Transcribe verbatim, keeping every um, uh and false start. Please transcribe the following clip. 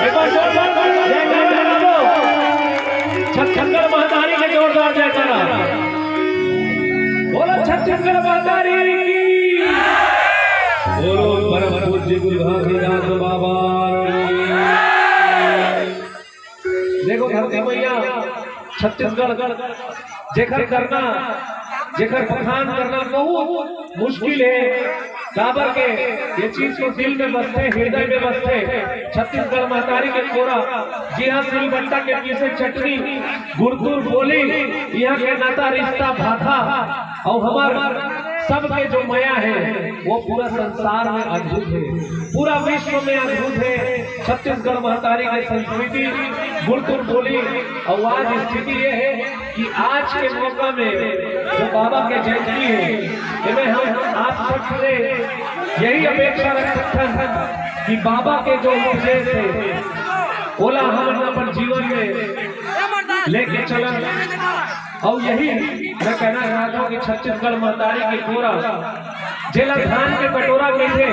एक बार जोरदार जयकारा दो। छत्तीसगढ़ महतारी के जोरदार जयकारा। बोलो छत्तीसगढ़ महतारी की। बोलो परम पूज्य गुरु घासीदास बाबा की। देखो धरती मैया, छत्तीसगढ़ जेकर करना, जेकर बखान करना बहुत मुश्किल हे। काबर के ये चीज तो दिल में बसथे, हृदय में बसथे। छत्तीसगढ़ महतारी के कोरा, जी हाँ, सिलबट्टा के पीसे चटनी, गुरतुर बोली, इहाँ के नाता रिश्ता भाखा, अउ हमर सबके जो मया हे, वो पूरा संसार में अद्भुत हे, पूरा विश्व में अद्भुत हे। छत्तीसगढ़ महतारी के संस्कृति, गुरतुर बोली, अउ आज स्थिति ये हे कि आज के मौका में जो बाबा के जयंती हे, एमे हम आप सबसे यही अपेक्षा रख सकथन कि बाबा के जो उपदेश हे, ओला हमन अपन जीवन में लेके चलन। अउ यही मैं कहना चाहता हूँ कि छत्तीसगढ़ महतारी के कोरा, जेला धान के कटोरा कहिथे,